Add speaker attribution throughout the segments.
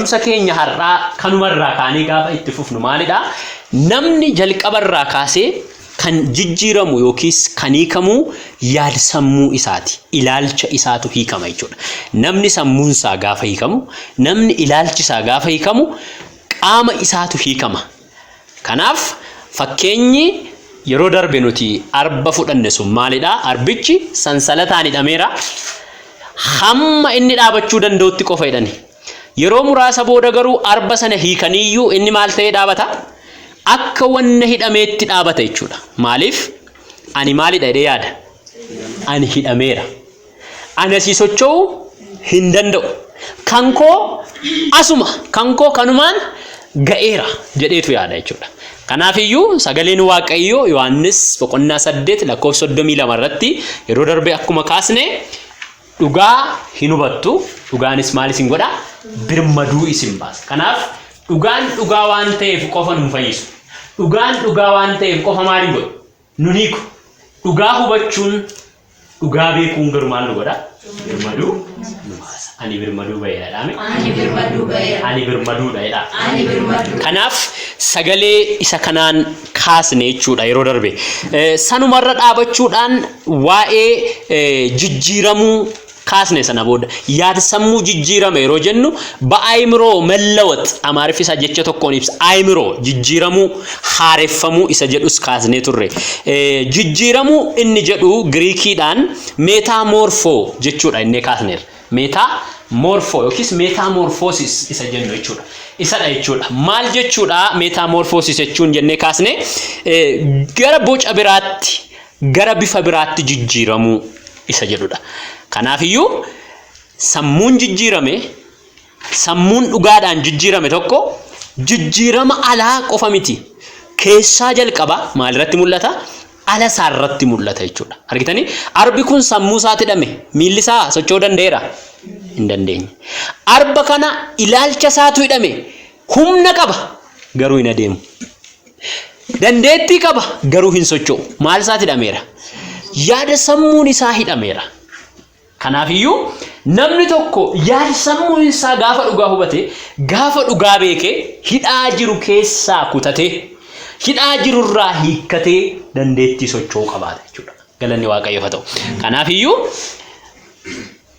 Speaker 1: Barumsa keenya har'aa kanumarraa kaanee gaafa itti fufnu maalidha? Namni jalqabarraa kaasee kan jijjiiramu yookiis kan hiikamu yaad-sammuu isaati. Ilaalcha isaatu hiikama jechuudha. Namni sammuun isaa gaafa hiikamu, namni ilaalchi isaa gaafa hiikamu qaama isaatu hiikama. Kanaaf fakkeenyi yeroo darbe nuti arba fudhanne sun maalidha? Arbichi sansalataan hidhameera. Hamma inni dhaabachuu danda'utti qofa hidhani. Yeroo muraasa booda garuu arba sana hiikaniiyyuu inni maal ta'ee dhaabata? Akka wanna hidhameetti dhaabata jechuudha. Maaliif? Ani maalidha jedhee yaada? Ani hidhameera. Ani asii socho'uu hin danda'u. Kan koo asuma, kan koo kanumaan ga'eera jedheetu yaada jechuudha. Kanaaf iyyuu sagaleen Waaqayyoo Yohaannis boqonnaa 8 lakkoofsa 32 irratti yeroo darbe akkuma kaasne dhugaa hin hubattu, dhugaanis maal isin godha? Birmaduu isin baasa. Kanaaf dhugaan dhugaa waan ta'eef qofa nun fayyisu. Dhugaan dhugaa waan ta'eef qofa maal hin godhu? Nun hiiku. Dhugaa hubachuun Dhugaa beekuun garuu maal nu godha? Birmaduu nu baasa. Ani birmaduu ba'eera jedhaame.
Speaker 2: Ani birmaduu ba'eera.
Speaker 1: Ani birmaduudha jedha.
Speaker 2: Ani birmaduu.
Speaker 1: Kanaaf sagalee isa kanaan kaasne jechuudha yeroo darbe. Sanumarra dhaabachuudhaan waa'ee jijjiiramuu kaasne sana booda yaad-sammuu jijjiirame yeroo jennu ba'ayimroo mallawat amaariffi isaa jecha tokkoon ibsa ayimiroo jijjiiramuu haareffamuu isa jedhus kaasnee turre jijjiiramuu inni jedhu giriikiidhaan meetaamorfoo jechuudha innee kaasneerra meetaamorfoo yookiis meetaamorfoosis isa jennu jechuudha isadha jechuudha maal jechuudha meetaamorfoosis jechuun jennee kaasne gara boca biraatti gara bifa biraatti jijjiiramuu isa jedhudha. Kanaafiyyuu sammuun jijjiirame, sammuun dhugaadhaan jijjiirame tokko jijjiirama alaa qofa miti. Keessaa jalqaba maalirratti mul'ata? Ala isaarratti mul'ata jechuudha. Argitanii? Arbi kun sammuu isaatti hidhame. Miilli isaa socho'uu danda'eera? Hin dandeenye. Arba kana ilaalcha isaatu hidhame. Humna qaba garuu hin adeemu. Dandeettii qaba garuu hin socho'u. Maal isaatti hidhameera? Yaada sammuun isaa hidhameera. Kanaafiyyuu namni tokko yaada sammuun isaa gaafa dhugaa hubate, gaafa dhugaa beeke hidhaa jiru keessaa kutatee, hidhaa jirurraa hiikkatee dandeettii socho'uu qabaata jechuudha. Galanni Waaqayyoof haa ta'u. Kanaafiyyuu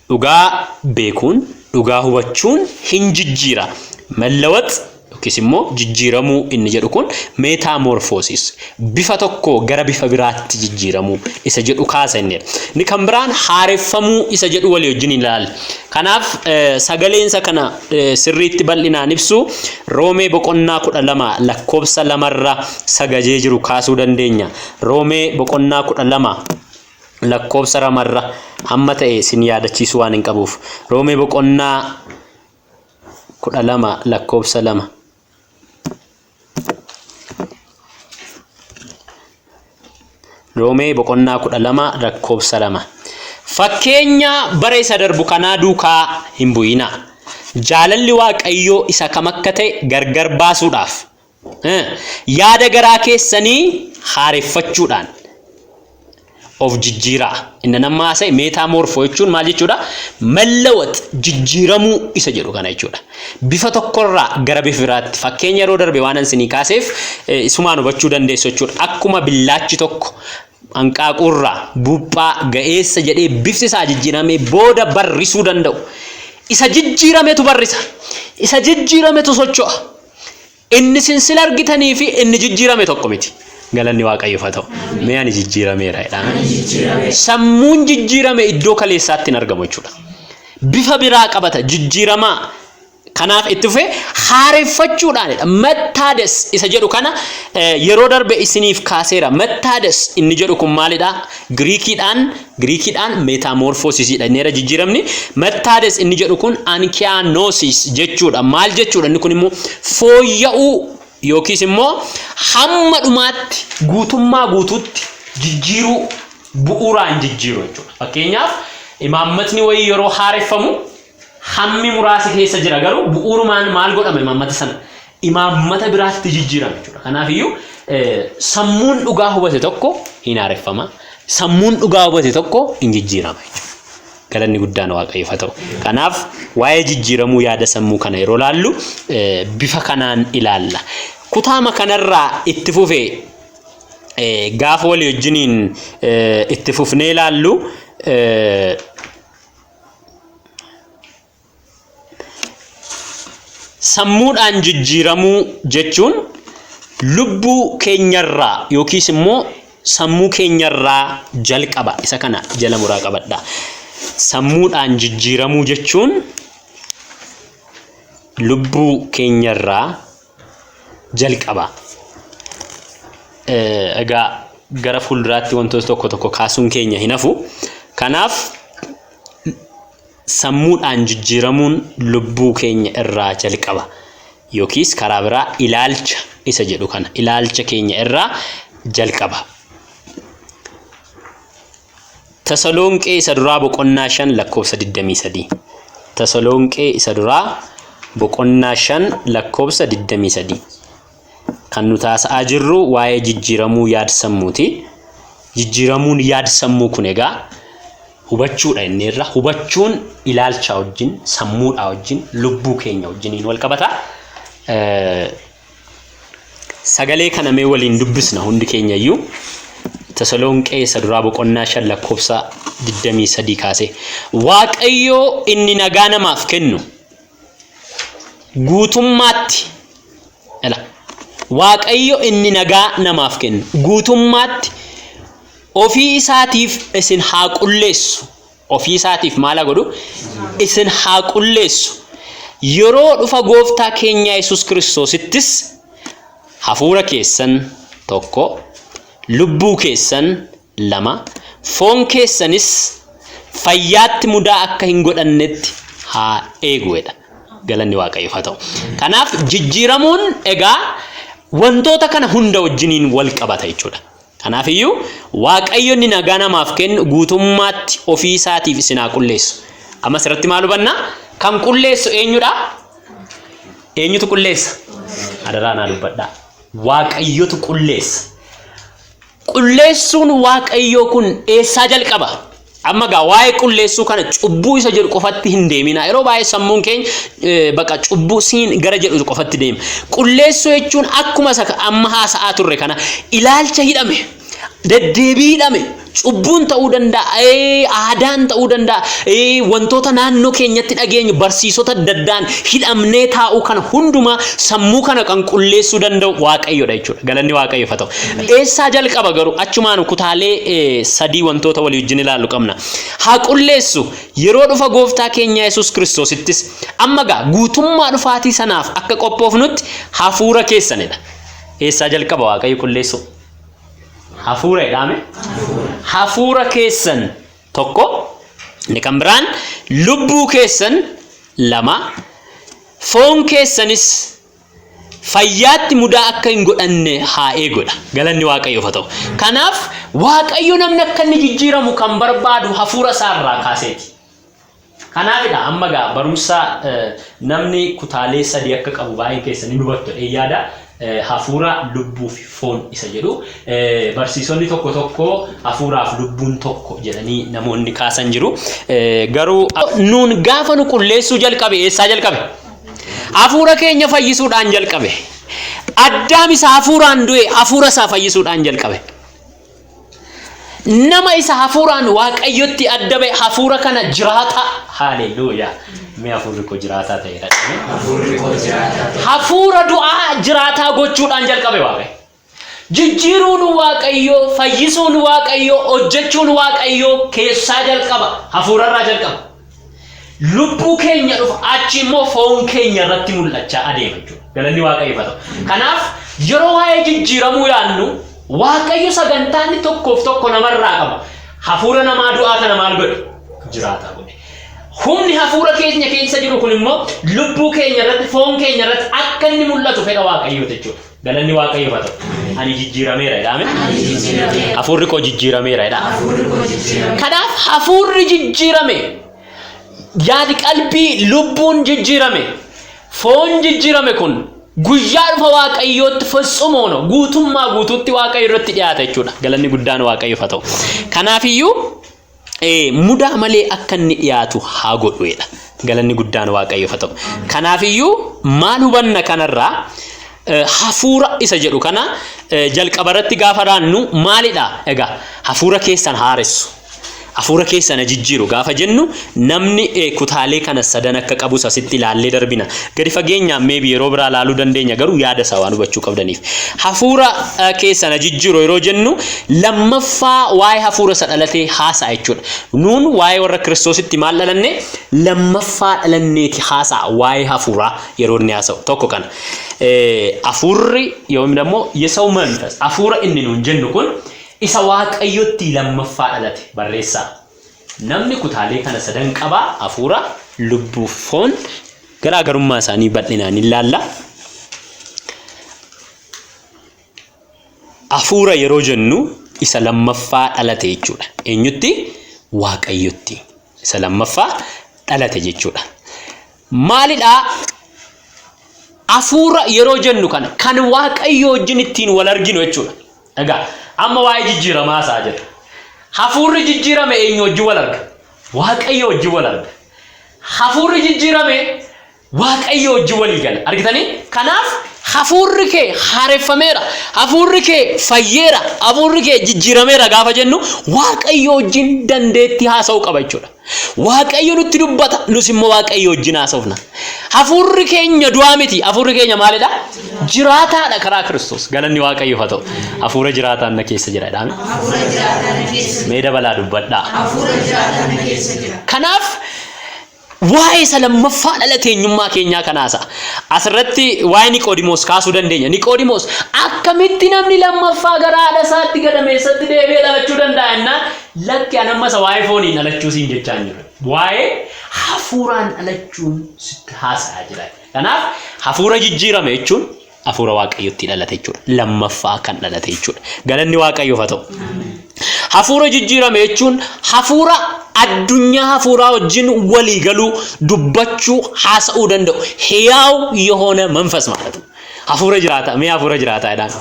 Speaker 1: Dhugaa beekuun, dhugaa hubachuun hin jijjiira. Mallawat yookiis immoo jijjiiramuu inni jedhu kun meetaamorfoosis bifa tokkoo gara bifa biraatti jijjiiramuu isa jedhu kaasa inni. Inni kan biraan haareffamuu isa jedhu walii wajjin ilaalla. Kanaaf sagaleensa kana sirriitti bal'inaan ibsu Roomee boqonnaa 12 lakkoofsa lamarra sagajee jiru kaasuu dandeenya. Roomee boqonnaa 12 lakkoofsa ramarra hamma ta'e isin yaadachiisuu waan hin qabuuf. Roomee boqonnaa 12 lakkoofsa 2. Roomee boqonnaa 12 lakkoofsa 2. Fakkeenya bara isa darbu kanaa duukaa hin bu'inaa. Jaalalli Waaqayyoo isa kam akka ta'e gargar baasuudhaaf Yaada garaa keessanii haareffachuudhaan of jijjiiraa. Inni nama haasa'e meetaamorfoo jechuun maal jechuudha? Mallawat jijjiiramuu isa jedhu kana jechuudha. Bifa tokkorraa gara bifa biraatti fakkeenya yeroo darbe waan an isinii kaaseef isumaan hubachuu dandeessu jechuudha. Akkuma billaachi tokko hanqaaquurraa buuphaa ga'eessa jedhee bifti isaa jijjiiramee booda barrisuu danda'u. Isa jijjiirametu barrisa. Isa jijjiirametu socho'a. Inni isin sila argitanii fi inni jijjiirame tokko miti. Galanni Waaqayyoof haa ta'u. Mee ani jijjiirameera jedhaa. Sammuun jijjiirame iddoo kaleessaatti hin argamu jechuudha. Bifa biraa qabata jijjiiramaa. Kanaaf itti fufee haareffachuudhaanidha. Mattaades isa jedhu kana yeroo darbe isiniif kaaseera. Mattaades inni jedhu kun maalidha? Giriikiidhaan Giriikiidhaan meetaamorfoosisiidha inni era jijjiiramni. Mattaades inni jedhu kun ankiyaanoosis jechuudha. Maal jechuudha inni kun immoo fooyya'uu yookiis immoo hamma dhumaatti guutummaa guutuutti jijjiiruu bu'uuraan jijjiiruu jechuudha. Fakkeenyaaf Imaammatni wayii yeroo haareffamu hammi muraasi keessa jira garuu bu'uurumaan maal godhama imaammata sana imaammata biraatti jijjiirama jechuudha. Kanaafiyyuu sammuun dhugaa hubate tokko hin haareffama. Sammuun dhugaa hubate tokko hin jijjiirama jechuudha. Galanni guddaan Waaqayyoof haa ta'u. Kanaaf waa'ee jijjiiramuu yaada sammuu kana yeroo laallu bifa kanaan ilaalla. Kutaama kanarraa itti fufee gaafa walii wajjiniin itti fufnee ilaallu sammuudhaan jijjiiramuu jechuun lubbuu keenyarraa yookiis immoo sammuu keenyarraa jalqaba. Isa kana jala muraa qabadha. Sammuudhaan jijjiiramuu jechuun lubbuu keenyarraa jalqaba. Egaa gara fuulduraatti wantoota tokko tokko kaasuun keenya hin hafu. Kanaaf sammuudhaan jijjiiramuun lubbuu keenya irraa jalqaba. Yookiis karaa biraa ilaalcha isa jedhu kana ilaalcha keenya irraa jalqaba. Tasalonqee isa duraa boqonnaa 5 lakkoofsa 23. Tasalonqee isa duraa boqonnaa 5 lakkoofsa 23. Kan nu taasa'aa jirru waa'ee jijjiiramuu yaad sammuuti. Jijjiiramuun yaad sammuu kun egaa hubachuudha inni irra. Hubachuun ilaalcha wajjin, sammuudhaa wajjin, lubbuu keenya wajjiniin wal qabata. Sagalee kana mee waliin dubbisna hundi keenya iyyuu. Tasalonqee isa duraa boqonnaa 5 lakkoofsa 23 kaasee. Waaqayyo inni nagaa namaaf kennu guutummaatti ila Waaqayyo inni nagaa namaaf kennu guutummaatti ofii isaatiif isin haa qulleessu. Ofii isaatiif maal haa godhu? Isin haa qulleessu. Yeroo dhufa gooftaa keenyaa Yesuus Kiristoosittis hafuura keessan tokko, lubbuu keessan lama, foon keessanis fayyaatti mudaa akka hin godhannetti haa eegu jedha. Galanni Waaqayyoof haa ta'u. Kanaaf jijjiiramuun egaa wantoota kana hunda wajjiniin wal qabata jechuudha. Kanaaf iyyuu Waaqayyo inni nagaa namaaf kennu guutummaatti ofii isaatiif isin haa qulleessu. Amma asirratti maal hubanna? Kan qulleessu eenyudha? Eenyutu qulleessa? Adaraa naa dubbadhaa. Waaqayyotu qulleessa. Qulleessuun Waaqayyoo kun eessaa jalqaba? Amma gaa waa'ee qulleessuu kana cubbuu isa jedhu qofatti hin deemina. Yeroo baay'ee sammuun keenya baqa cubbuu siin gara jedhu qofatti deema. Qulleessuu jechuun akkuma isa amma haasa'aa turre kana ilaalcha hidhame, deddeebii hidhame, cubbuun ta'uu danda'a, aadaan ta'uu danda'a, wantoota naannoo keenyatti dhageenyu barsiisota adda addaan hidhamnee taa'uu kana hundumaa sammuu kana kan qulleessuu danda'u Waaqayyodha jechuudha. Galanni Waaqayyoof haa ta'u. Eessaa jalqaba garuu achumaan kutaalee sadii wantoota walii wajjin ilaallu qabna. Haa qulleessu yeroo dhufa gooftaa keenyaa Yesuus Kiristoosittis amma gaa guutummaa dhufaatii sanaaf akka qophoofnutti hafuura keessanidha. Eessaa jalqaba Waaqayyo qulleessuu? Hafuura jedhaame. Hafuura keessan tokko inni kan biraan lubbuu keessan lama foon keessanis fayyaatti mudaa akka hin godhanne haa eegodha. Galanni Waaqayyoof haa ta'u. Kanaaf Waaqayyo namni akka inni jijjiiramu kan barbaadu hafuura isaarraa kaaseeti. Kanaafidha amma gaa barumsa namni kutaalee sadii akka qabu baay'een keessan ni hubattu jedhee yaada. Hafuura, lubbuu fi foon isa jedhu. Barsiisonni tokko tokko hafuuraaf lubbuun tokko jedhanii namoonni kaasan jiru. Garuu nuun gaafa nu qulleessuu jalqabe eessaa jalqabe? Hafuura keenya fayyisuudhaan jalqabe. Addaam isa hafuuraan du'e hafuura isaa fayyisuudhaan jalqabe. Nama isa hafuuraan Waaqayyotti adda ba'e hafuura kana jiraataa. Haaleluyyaa. Mee hafuurri koo jiraataa ta'eera.
Speaker 2: Hafuurri koo jiraataa ta'e.
Speaker 1: Hafuura du'aa jiraataa gochuudhaan jalqabe Waaqayyo. Jijjiiruun Waaqayyoo, fayyisuun Waaqayyoo, hojjechuun Waaqayyoo keessaa jalqaba. Hafuurarraa jalqaba. Lubbuu keenya dhufa achi immoo foon keenya irratti mul'achaa adeema jechuudha. Galanni Waaqayyoof haa ta'u. Kanaaf yeroo waa'ee jijjiiramuu yaadnu Waaqayyo sagantaa inni tokkoof tokko namarraa qabu hafuura namaa du'aa kana maal godhe? Jiraataa godhe. Humni hafuura keenya keessa jiru kun immoo lubbuu keenya irratti foon keenya irratti akka inni mul'atu fedha Waaqayyooti jechuudha. Galanni Waaqayyoof haa ta'u. Ani jijjiirameera jedhaa ameen.
Speaker 2: Ani jijjiirameera.
Speaker 1: Hafuurri koo jijjiirameera jedhaa.
Speaker 2: Hafuurri koo jijjiirameera.
Speaker 1: Kanaaf hafuurri jijjiirame yaadi qalbii lubbuun jijjiirame foon jijjiirame kun guyyaa dhufa Waaqayyootti fetsumoo guutummaa guutuutti Waaqayyo irratti dhiyaata jechuudha. Galanni guddaan Waaqayyoof haa ta'u. Kanaafiyyuu mudaa malee akka inni dhiyaatu haa godhuedha. Galanni guddaan Waaqayyoof haa ta'u. Kanaafiyyuu maal hubanna kanarraa hafuura isa jedhu kana jalqaba irratti gaafa raannu maalidha? Egaa hafuura keessan haaressu. Hafuura keessan jijjiiru gaafa jennu namni kutaalee kana sadan akka qabus asitti ilaallee darbina. Gadi fageenyaan maybe yeroo biraa ilaaluu dandeenya garuu yaada isaa waan hubachuu qabdaniif. Hafuura keessan jijjiiru yeroo jennu lammaffaa waa'ee hafuura isa dhalatee haasa'a jechuudha. Nuun waa'ee warra Kiristoositti maal dhalanne? Lammaffaa dhalanneeti haasa'a waa'ee hafuuraa yeroo inni haasa'u tokko kana. Hafuurri yookiin immoo የሰው መንፈስ hafuura inni nuun jennu kun isa Waaqayyotti lammaffaa dhalate barreessaa. Namni kutaalee kana sadan qabaa hafuura, lubbuu, foon garaagarummaa isaanii bal'inaan ilaalla. Hafuura yeroo jennu isa lammaffaa dhalate jechuudha. Eenyutti? Waaqayyotti. Isa lammaffaa dhalate jechuudha. Maalidhaa? Hafuura yeroo jennu kana kan Waaqayyo wajjin ittiin wal arginu jechuudha. Egaa amma waa'ee jijjiiramaa isaa jira. Hafuurri jijjiirame eenyu wajjin wal arga? Waaqayyo wajjin wal arga. Hafuurri jijjiirame Waaqayyo wajjin walii gala. Argitanii? Kanaaf hafuurri kee haareffameera. Hafuurri kee fayyeera. Hafuurri kee jijjiirameera gaafa jennu Waaqayyo wajjin dandeettii haasa'uu qaba jechuudha. Waaqayyo nutti dubbata, nus immoo Waaqayyo wajjin haasofna. Hafuurri keenya du'aa miti. Hafuurri keenya maalidha? Jiraataadha karaa Kiristoos. Galanni Waaqayyoof haa ta'u. Hafuura jiraataan na keessa jira jedhaa.
Speaker 2: Hafuura jiraataa na keessa jira.
Speaker 1: Mee dabalaa dubbadhaa.
Speaker 2: Hafuura jiraataa na keessa jira.
Speaker 1: Kanaaf waa'ee isa lammaffaa dhalate eenyummaa keenyaa kan haasa'a. Asirratti waa'ee Niqoodimoos kaasuu dandeenya. Niqoodimoos akkamitti namni lammaffaa gara haadha isaatti gadameessatti deebi'ee dhalachuu danda'a jennaan lakki an amma isa waa'ee fooniin dhalachuu siin jechaa hin jiru. Waa'ee hafuuraan dhalachuun sitti haasa'aa jira. Kanaaf hafuura jijjiirame jechuun hafuura Waaqayyotti dhalate jechuudha. Lammaffaa kan dhalate jechuudha. Galanni Waaqayyoof haa ta'u. Hafuura jijjiirame jechuun hafuura addunyaa hafuuraa wajjin walii galuu, dubbachuu, haasa'uu danda'u. ሕያው የሆነ መንፈስ ማለት ነው። Hafuura jiraataa, mee hafuura jiraataa jedhaan.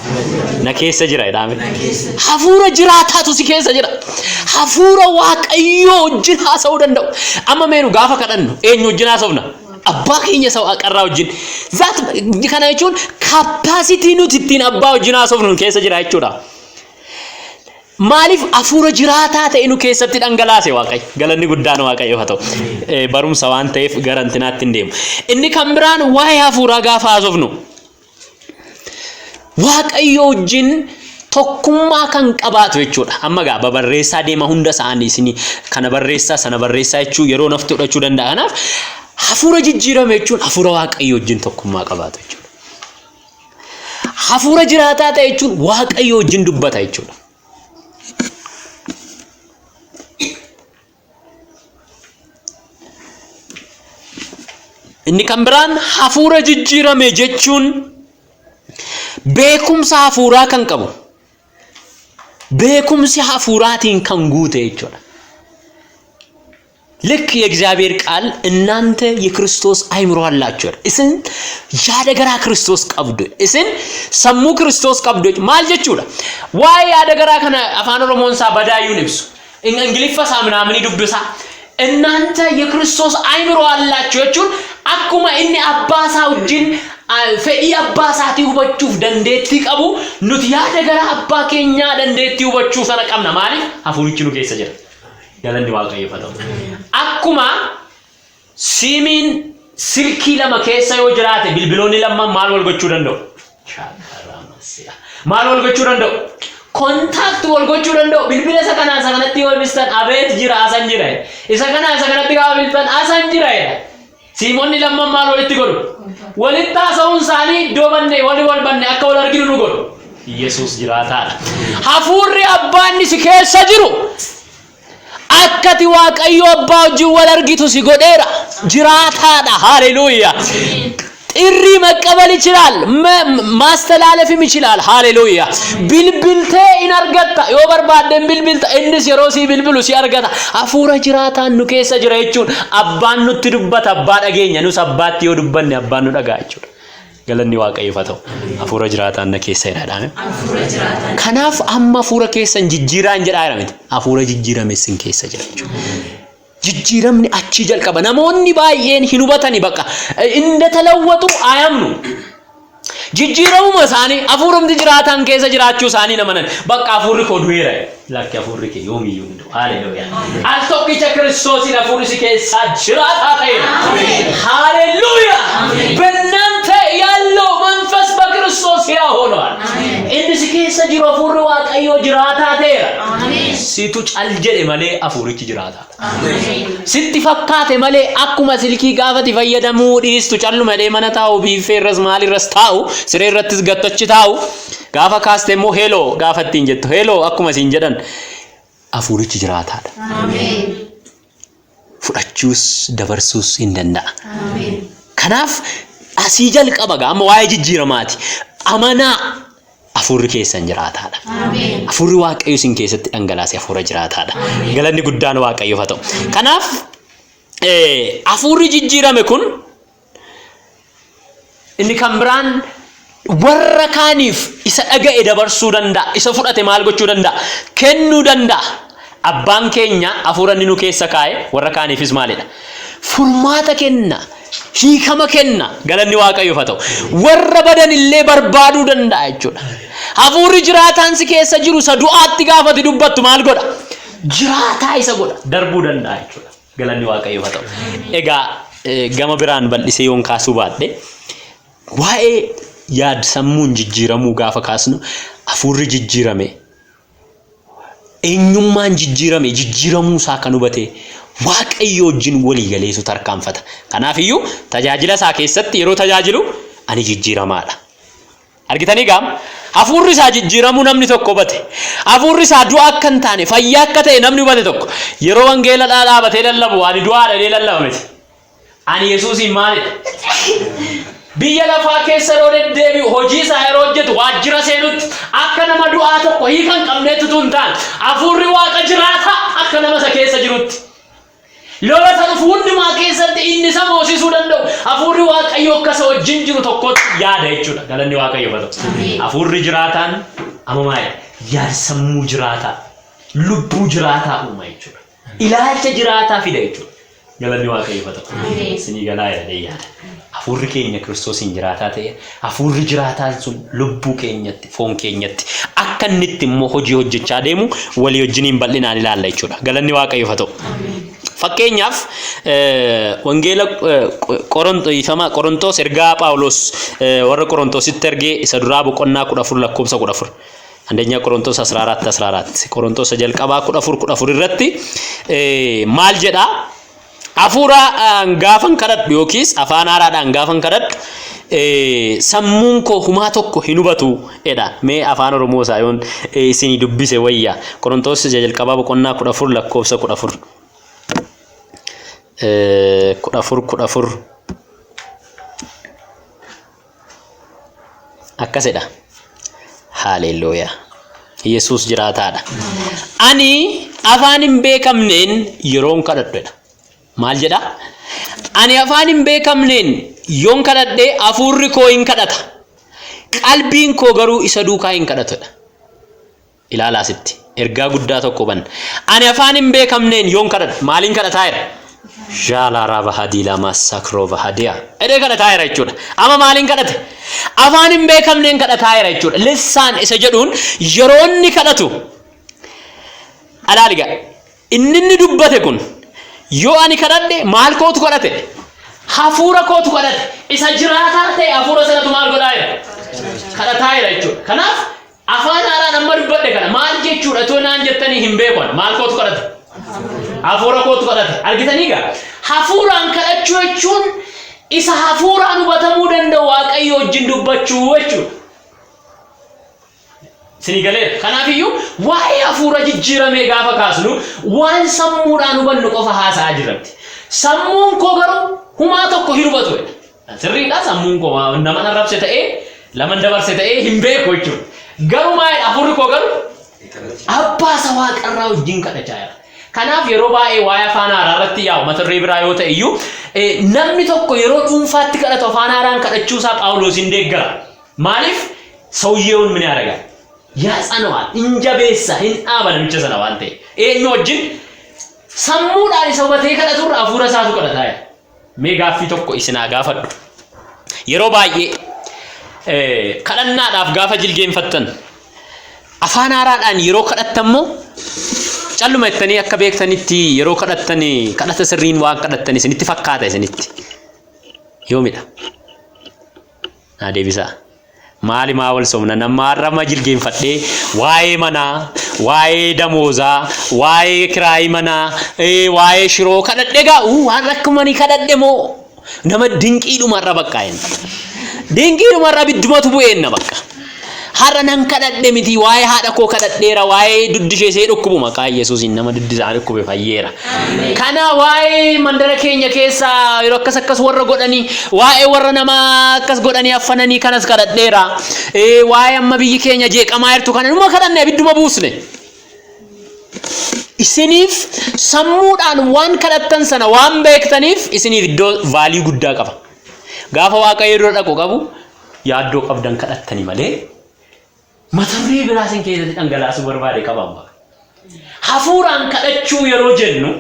Speaker 1: Na keessa jira jedhaan. Hafuura jiraataatu si keessa jira. Hafuura Waaqayyoo wajjin haasa'uu danda'u. Amma mee nu gaafa kadhannu eenyu wajjin haasofna? Abbaa keenya isa waaqarraa wajjin. That kana jechuun capacity nuti ittiin abbaa wajjin haasofnu nu keessa jira jechuudha. Maaliif hafuura jiraataa ta'e nu keessatti dhangalaase Waaqayyo? Galanni guddaan Waaqayyoof haa ta'u. Barumsa waan ta'eef gara intinaatti hin deemu. Inni kan biraan waa'ee hafuuraa gaafa haasofnu Waaqayyo wajjin tokkummaa kan qabaatu jechuudha. Amma gaa babarreessaa deema hunda isaanii isin kana barreessaa sana barreessaa jechuu yeroo nafti fudhachuu danda'a. Kanaaf hafuura jijjiirame jechuun hafuura Waaqayyo wajjin tokkummaa qabaatu jechuudha. Hafuura jiraataa ta'e jechuun Waaqayyo wajjin dubbata jechuudha. Inni kan biraan hafuura jijjiirame jechuun beekumsa hafuuraa kan qabu, beekumsi hafuuraatiin kan guute jechuudha. ልክ የእግዚአብሔር ቃል እናንተ የክርስቶስ አእምሮ አላችሁ isin yaada garaa Kiristoos qabdu isin sammuu Kiristoos qabdu maal jechuudha? Waa'ee yaada garaa kana afaan Oromoon isaa badaayyuun ibsu Ingiliffa isaa ምናምን dubbisaa እናንተ የክርስቶስ አእምሮ አላችሁ jechuun akkuma inni abbaa isaa wajjin fedhii abbaa isaatii hubachuuf dandeettii qabu nuti yaada garaa abbaa keenyaa dandeettii hubachuu sana qabna. Maaliif? Hafuurichi nu keessa jira. Galanni Waaqayyoof haa ta'u. Akkuma siimiin silkii lama keessa yoo jiraate bilbiloonni lamaan maal wal gochuu danda'u? Maal wal gochuu danda'u? Contact wal gochuu danda'u. Bilbila isa kanaa isa kanatti yoo bilbiltan abeet jira asan jira. Isa kanaa isa kanatti gaafa bilbiltan asan jira jedha. Siimonni lamaan maal walitti godhu? Walitti haasa'uun isaanii iddoo banne walii wal banne akka wal arginu nu godhu. Yesuus jiraataadha. Hafuurri abbaan si keessa jiru akkati Waaqayyo abbaa wajjin wal argitu si godheera. Jiraataadha. Haleluuyaa. ጥሪ መቀበል ይችላል፣ ማስተላለፍም ይችላል። ሃሌሉያ። Bilbiltee in argatta yoo barbaadden bilbilta, innis yeroo sii bilbilu si argata. Hafuura jiraataan nu keessa jira jechuun abbaan nutti dubbata, abbaa dhageenya. Nus abbaatti yoo dubbanne abbaan nu dhaga'a jechuudha. Galanni Waaqayyoof haa ta'u. Hafuura jiraataan na keessa jira jedhame.
Speaker 2: Hafuura jiraataan.
Speaker 1: Kanaaf amma hafuura keessan jijjiiraan jedhaa jira miti. Hafuura jijjiirame sin keessa jira jechuudha. Jijjiiramni achii jalqaba. Namoonni baay'een hin hubatani bakka. እንደተለወጡ አያምኑ. Jijjiiramuma isaanii hafuurumti jiraataan keessa jiraachuu isaanii namanan. Bakka hafuurri koo du'eera. Lakki, hafuurri kee yoomiyyuu hin du'u. Haleluuyaa. Al tokkicha Kiristoosiin hafuurri si keessaa jiraataa ta'eera. ሃሌሉያ። በእናንተ ያለው መንፈስ በክርስቶስ ሕያው ሆኗል። Inni si keessa jiru hafuurri Waaqayyoo jiraataa ta'eera. Situ cal jedhe malee hafuurichi jiraataadha. Sitti fakkaate malee akkuma silkii gaafati fayyadamuu dhiistu calluma jedhee mana taa'u, biiffee irras maalirras taa'u, siree irrattis gattachi taa'u, gaafa kaaste immoo "Hello" gaafa ittiin jettu, "Hello" akkuma siin jedhan, hafuurichi jiraataadha. Fudhachuus dabarsuus hin danda'a. Kanaaf asii jalqaba gaa amma waa'ee jijjiiramaati. Amanaa, hafuurri keessan jiraataadha. Hafuurri Waaqayyo isin keessatti dhangalaase hafuura jiraataadha. Galanni guddaan Waaqayyoof haa ta'u. Kanaaf hafuurri jijjiirame kun inni kan biraan warra kaaniif isa dhaga'e dabarsuu danda'a. Isa fudhate maal gochuu danda'a? Kennuu danda'a. Abbaan keenya hafuura inni nu keessa kaa'e warra kaaniifis maalidha? Furmaata kenna. Hiikama kenna. Galanni Waaqayyoof haa ta'u. Warra badan illee barbaaduu danda'a jechuudha. Hafuurri jiraataan si keessa jiru isa du'aatti gaafati dubbattu maal godha? Jiraataa isa godha. Darbuu danda'a jechuudha. Galanni Waaqayyoof haa ta'u. Egaa gama biraan bal'isee yoon kaasuu baadhe, waa'ee yaad sammuun jijjiiramuu gaafa kaasnu, hafuurri jijjiirame, eenyummaan jijjiirame, jijjiiramuu isaa kan hubate Waaqayyo wajjin walii galeetu tarkaanfata. Kanaaf iyyuu tajaajila isaa keessatti yeroo tajaajilu ani jijjiiramaadha. Argitanii gaam hafuurri isaa jijjiiramuu namni tokko hubate, hafuurri isaa du'a akka hin taane, fayyaa akka ta'e namni hubate tokko yeroo wangeela dhaabatee lallabu ani du'aadha jedhee lallaba miti. Ani Yesuusiin maalidha? Biyya lafaa keessa yeroo deddeebi'u, hojii isaa yeroo hojjetu, waajjira seenutti akka nama du'aa tokko hiika hin qabneetti utuu hin taane, hafuurri Waaqa jiraataa akka nama isa keessa jirutti. Lola isa dhufu hundumaa keessatti inni isa moosisuu danda'u hafuurri Waaqayyoo akka isa wajjin jiru tokkotti yaada jechuudha. Galanni Waaqayyoof haa ta'u. Hafuurri jiraataan amma maali? Yaad sammuu jiraataa, lubbuu jiraataa uuma jechuudha. Ilaalcha jiraataa fida jechuudha. Galanni Waaqayyoof haa ta'u. Isinii galaa jedhee yaada. Hafuurri keenya Kiristoosiin jiraataa ta'e, hafuurri jiraataan sun lubbuu keenyatti, foon keenyatti akka inni itti immoo hojii hojjechaa deemu walii wajjiniin bal'inaan ilaalla jechuudha. Galanni Waaqayyoof haa ta'u. Fakkeenyaaf wangeela Qorontoos, ergaa Phaawulos warra Qorontositti ergee isa duraa boqonnaa 14 lakkoofsa 14. አንደኛ ቆሮንቶስ 14 14, Qorontos jalqabaa 14 14 irratti maal jedhaa? Hafuura gaafan kadhadhu yookiis afaan haaraadhaan gaafan kadhadhu sammuun koo humaa tokko hin hubatu jedha. Mee afaan Oromoo isaa yoon isinii dubbise wayya. Qorontos jalqabaa boqonnaa 14 lakkoofsa 14. 14 14 akkasidha. Haalelluuyaa. Yesuus jiraataadha. Ani afaan hin beekamneen yeroon kadhadhu. Maal jedha? Ani afaan hin beekamneen yoon kadhadhe hafuurri koo hin kadhata. Qalbiin koo garuu isa duukaa hin kadhatudha. Ilaalaa asitti. Ergaa guddaa tokko hubanna. Ani afaan hin beekamneen yoon kadhadhu maaliin kadhataa jira? Jaalaaraa bahadii masakroo bahadiyaa. Edee kadhataa jira jechuudha. Amma maaliin kadhate? Afaan hin beekamneen kadhataa jira jechuudha. Lissaan isa jedhuun yeroo inni kadhatu alaaliga inni inni dubbate kun yoo ani kadhadhe maal kootu kadhate? Hafuura kootu kadhate. Isa jiraataa ta'e hafuura sanatu maal godhaa jira? Kadhataa jira jechuudha. Kanaaf afaan haaraan amma dubbadhe kana maal jechuudha too naan jettanii hin beekan. Maal kootu kadhate? Hafuura kootu kadhate. Argitanii gaa? Hafuuraan kadhachuu jechuun isa hafuuraan hubatamuu danda'u Waaqayyo wajjin dubbachuu jechuudha. Isinii galeera. Kanaafiyyuu waa'ee hafuura jijjiiramee gaafa kaasnu waan sammuudhaan hubannu qofa haasa'aa jirratti. Sammuun koo garuu humaa tokko hin hubatu. Sirriidha sammuun koo nama arrabse ta'ee laman dabarse ta'ee hin beeku jechuudha. Garuu maal hafuurri koo garuu abbaa isa waaqarraa wajjin kadhachaa jira. Kanaaf yeroo baay'ee waa'ee afaan haaraa irratti yaa'u mata duree biraa yoo ta'e iyyuu namni tokko yeroo dhuunfaatti kadhatu afaan haaraan kadhachuu isaa Phaawulos hin deeggara. Maaliif ሰውየውን ምን ያደርጋል? ያጸነዋል፣ hin jabeessa, hin dhaaba namicha sana waan ta'e. Eenyu wajjin sammuudhaan isa hubatee kadhaturra hafuura isaatu kadhataa jira. Mee gaaffii tokko isin haa gaafadhu. Yeroo baay'ee kadhannaadhaaf gaafa jilgeenfattan afaan haaraadhaan yeroo kadhattan moo calluma jettanii akka beektanitti yeroo kadhattan kadhata sirriin waan kadhattan isinitti fakkaata isinitti? Yoomidha? Naa deebisaa. Maali maa wal somna nama har'a ma jilgeenfadhee waa'ee manaa, waa'ee damoozaa, waa'ee kiraayii manaa, waa'ee shiroo kadhadhe gaa waan rakkumanii kadhadhe moo nama dinqiidhuma har'a bakka inni. Dinqiidhuma har'a abiddumatu bu'eenna bakka. Har'a nan kadhadhe miti waa'ee haadha koo kadhadheera waa'ee duddi ishee ishee dhukkubu maqaa Yesuusiin nama duddi isaa dhukkube fayyeera. Kana waa'ee mandara keenya keessaa yeroo akkas akkas warra godhanii waa'ee warra nama akkas godhanii affananii kanas kadhadheera. Waa'ee amma biyyi keenya jeeqamaa jirtu kana numa kadhanne abidduma buusne. Isiniif sammuudhaan waan kadhattan sana waan beektaniif isiniif iddoo value guddaa qaba. Gaafa Waaqayyo dura dhaqu qabu yaaddoo qabdan kadhattani malee mata duree biraa isin keessatti dhangalaasuu barbaade qaba amma. Hafuuraan kadhachuu yeroo jennu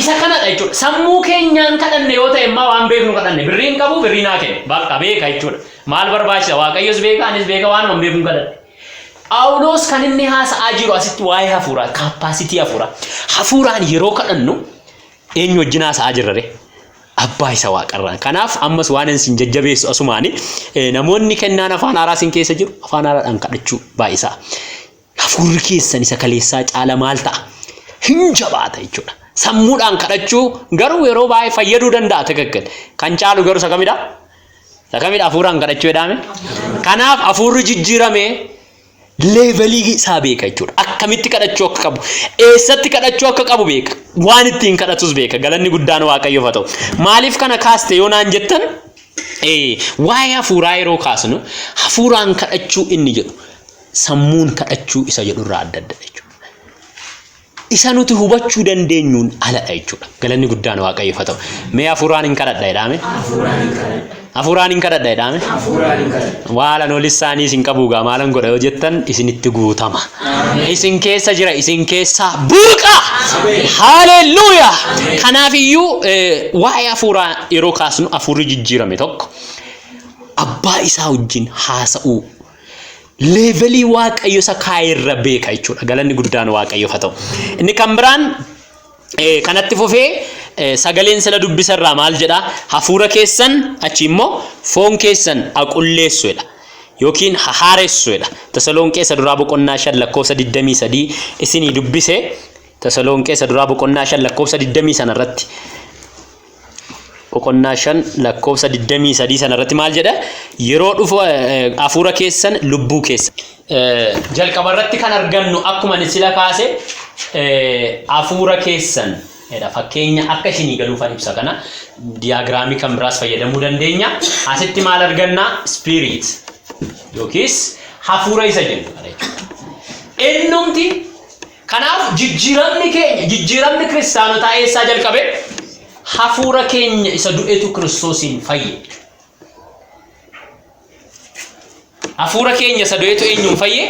Speaker 1: isa kanadha jechuudha. Sammuu keenyaan kadhanne yoo ta'e immoo waan beeknu kadhanne birriin qabu birrii naa kenna. Bakka beeka jechuudha. Maal barbaachisa? Waaqayyos beeka anis beeka waan waan beekuun kadhadhe. Phaawulos kan inni haasa'aa jiru asitti waa'ee hafuuraa, capacity hafuuraa. Hafuuraan yeroo kadhannu eenyu wajjin haasa'aa jirra ree? Abbaa isa waaqarraan. Kanaaf ammas waan isin jajjabeessu asumaani namoonni kennaan afaan haaraa isin keessa jiru afaan haaraadhaan kadhachuu baay'isaa. Hafuurri keessan isa kaleessaa caala maal ta'a? Hin jabaata jechuudha. Sammuudhaan kadhachuu garuu yeroo baay'ee fayyaduu danda'a ትክክል. Kan caalu garuu isa kamidha? Isa kamidha hafuuraan kadhachuu jedhame? Kanaaf hafuurri jijjiiramee level isaa beeka jechuudha. Akkamitti kadhachuu akka qabu, eessatti kadhachuu akka qabu beeka. Waan ittiin kadhatus beeka. Galanni guddaan Waaqayyoof haa ta'u. Maaliif kana kaaste yoo naan jettan waa'ee hafuuraa yeroo kaasnu hafuuraan kadhachuu inni jedhu sammuun kadhachuu isa jedhurraa adda adda jechuudha. Isa nuti hubachuu dandeenyuun aladha jechuudha. Galanni guddaan Waaqayyoof haa ta'u. Mee hafuuraan hin kadhadha jedhame?
Speaker 2: Hafuuraan hin kadhadha.
Speaker 1: Hafuuraan hin kadhadha jedhame?
Speaker 2: Hafuuraan hin kadhadha.
Speaker 1: Waalan olissaanii isin qabu gaa maalan godha yoo jettan isinitti guutama. Isin keessa jira isin keessaa burqa. Haalelluuyaa. Kanaaf iyyuu waa'ee hafuuraa yeroo kaasnu hafuurri jijjiirame tokko abbaa isaa wajjin haasa'uu level Waaqayyo isa kaayirra beeka jechuudha. Galanni guddaan Waaqayyoof haa ta'u. Inni kan biraan kanatti fufee sagaleen sila dubbisarraa maal jedhaa? Hafuura keessan achi immoo foon keessan haqulleessu jedha. Yookiin haaressu jedha. Tasalonqee isa duraa boqonnaa 5 lakkoofsa 23 isinii dubbise. Tasalonqee isa duraa boqonnaa 5 lakkoofsa 20 sana irratti. Boqonnaa 5 lakkoofsa 23 sana irratti maal jedha? Yeroo dhufu hafuura keessan lubbuu keessan. Jalqaba irratti kan argannu akkuma ani sila kaase hafuura keessan jedha. Fakkeenya akka isinii galuufan ibsa kana diagram kan biraas fayyadamuu dandeenya. Asitti maal arganna? Spirit yookiis hafuura isa jennu kana jechuudha. Innumti kanaaf jijjiiramni keenya jijjiiramni kiristaanotaa eessaa jalqabe? Hafuura keenya isa du'etu Kiristoosiin fayye. Hafuura keenya isa du'etu eenyuun fayye?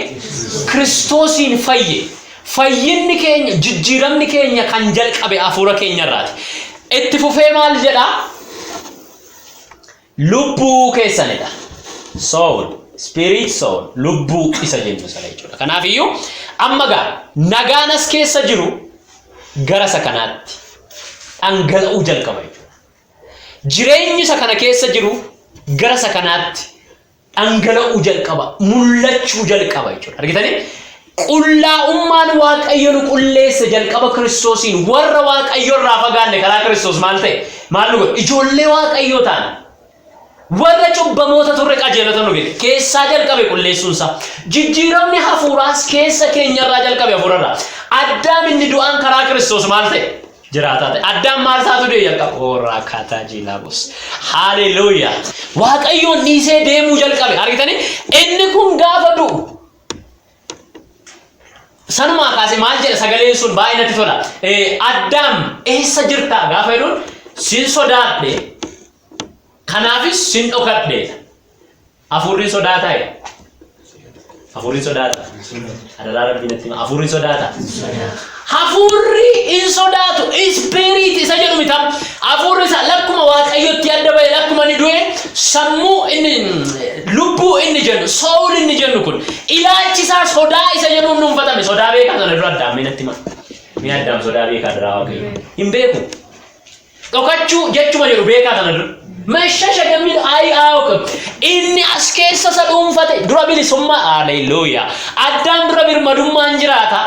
Speaker 1: Kiristoosiin fayye. Fayyinni keenya jijjiiramni keenya kan jalqabe hafuura keenya irraati. Itti fufee maal jedhaa? Lubbuu keessanidha. Soul, spirit soul, lubbuu isa jennu sana jechuudha. Kanaaf iyyuu amma gaa nagaan as keessa jiru gara isa kanaatti dhangala'uu jalqaba jechuudha. Jireenyi isa kana keessa jiru gara isa kanaatti dhangala'uu jalqaba, mul'achuu jalqaba jechuudha. Argitanii? Qullaa'ummaan Waaqayyo nu qulleesse jalqaba Kiristoosiin warra Waaqayyo irraa fagaanne karaa Kiristoos maal ta'e? Maal nu godhe? Ijoollee Waaqayyoo taane. Warra cubbamoota turre qajeelota nu godhe. Keessaa jalqabe qulleessuunsaa. Jijjiiramni hafuuraas keessa keenyarraa jalqabe hafuurarraa. Addaam inni du'aan karaa Kiristoos maal ta'e? Jiraataa ta'e. Addaam maal isaatu du'e jalqaba? Ooraa kaataa jiilaabos. Haaleluuyaa. Waaqayyoon dhiisee deemuu jalqabe. Argitanii? Inni kun gaafa du'u sanumaa kaasee maal jedha sagaleen sun baay'ee natti tola. Addaam eessa jirtaa gaafa jedhuun sin sodaadhe kanaafis sin dhokadhe. Hafuurri hin sodaataa jedha. Hafuurri hin sodaata. Adaraa Rabbii natti hima. Hafuurri hin sodaata. Hafuurri hin sodaatu. Spirit isa jedhu mita. Hafuurri isaa lakkuma Waaqayyotti adda ba'e lakkuma inni du'e sammuu inni lubbuu inni jennu soul inni jennu kun ilaalchi isaa sodaa isa jedhuun dhuunfatame. Sodaa beekaa sana dura Addaam mee natti hima. Mee Addaam sodaa beekaa duraa Waaqayyo. Hin beeku. Dhokachuu jechuma jedhu beekaa sana dura. መሸሸግ የሚል አይ አያውቅም። Inni as keessa isa dhuunfate dura bilisummaa haleluuyaa. Addaam dura birmadummaan jiraata.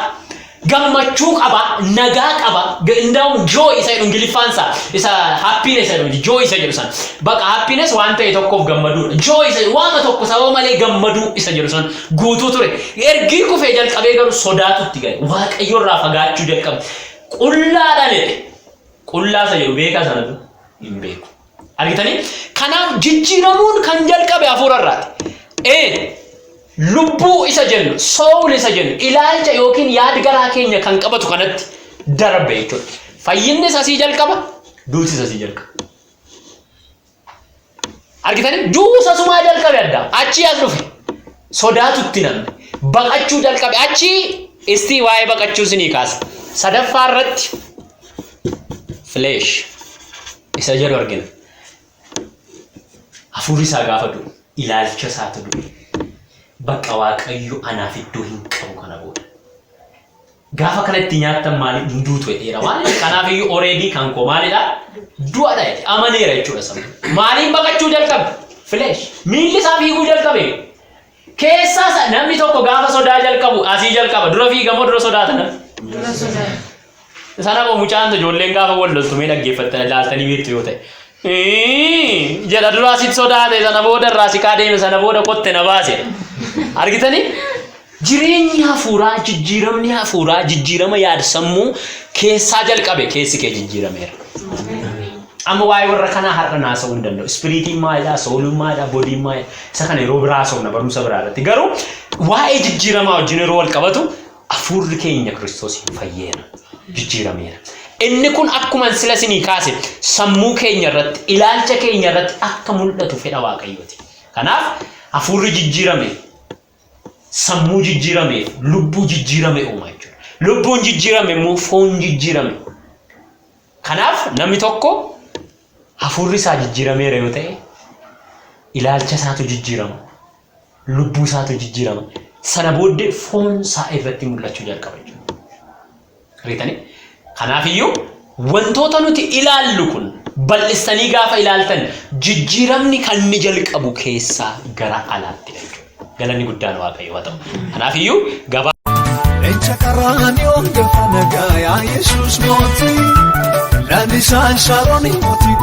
Speaker 1: Gammachuu qaba, nagaa qaba. Indaa'um joy isa jedhu Ingiliffaan isaa isa happiness isa jedhu joy isa jedhu sana. Baqa happiness waan ta'e tokkoof gammaduudha. Joy isa jedhu waama tokko sababa malee gammaduu isa jedhu sana guutuu ture. Ergii kufee jalqabee garuu sodaatu itti gale. Waaqayyo irraa fagaachuu jalqabe. Qullaadha jedhe. Qullaa isa jedhu beekaa sana dura hin beeku. Argitanii? Kanaaf jijjiiramuun kan jalqabe hafuura irraati. Lubbuu isa jennu, soul isa jennu, ilaalcha yookiin yaad garaa keenya kan qabatu kanatti darbe jechuudha. Fayyinnis asii jalqaba, duutis asii jalqaba. Argitanii? Duusa sumaa jalqabe adda. Achii as dhufe. Sodaatu itti namne. Baqachuu jalqabe. Achii istii waa'ee baqachuu isinii kaasa. Sadaffaa irratti flesh isa jedhu argina. Hafuurri isaa gaafa du'u ilaalcha isaatu du'e. Bakka Waaqayyo anaaf iddoo hin qabu kana booda. Gaafa kanatti nyaattan maali hin duutu jedheera. Maali? Kanaaf iyyuu already kan koo maalidha? Du'adha jedhe. Amaneera jechuudha sabni. Maaliin baqachuu jalqabe? Flesh. Miilli isaa fiiguu jalqabe. Keessaa isaa namni tokko gaafa sodaa jalqabu asii jalqaba. Dura fiigamoo dura sodaata namni?
Speaker 2: Dura sodaata.
Speaker 1: Sana boo mucaan ijoolleen gaafa wal loltu mee dhaggeeffattan ilaaltanii beektu yoo ta'e. Jedha duraa sitti sodaate sana booda irraa siqaa deeme sana booda kotte na baase. Argitanii? Jireenyi hafuuraa jijjiiramni hafuuraa jijjiirama yaad sammuu keessaa jalqabe keessi kee jijjiirameera. Amma waa'ee warra kanaa har'a naasa'uu hin danda'u. Spiritiin maalidha, souliin maalidha, bodyiin maalidha. Isa kana yeroo biraa haasofna barumsa biraa irratti. Garuu waa'ee jijjiiramaa wajjin yeroo wal qabatu hafuurri keenya Kiristoosiin fayyeera. Jijjiirameera. Inni kun akkuma sila isinii kaase sammuu keenya irratti, ilaalcha keenya irratti akka mul'atu fedha Waaqayyooti. Kanaaf hafuurri jijjiirame sammuu jijjiirame lubbuu jijjiirame uuma jechuudha. Lubbuun jijjiirame immoo foon jijjiirame. Kanaaf namni tokko hafuurri isaa jijjiirameera yoo ta'e ilaalcha isaatu jijjiirama. Lubbuu isaatu jijjiirama. Sana booddee foon isaa irratti mul'achuu jalqaba jechuudha. Argitanii? Kanaafiyyuu wantoota nuti ilaallu kun bal'istanii gaafa ilaaltan jijjiiramni kan inni jalqabu keessaa gara alaatti jechuudha. Galanni guddaan Waaqayyo haa ta'u. Kanaafiyyuu gabaa
Speaker 3: Leenca qaraaniyoon gaafa nagaa yaa Yesuus mootii. Lalisaan Shaaroon mootii.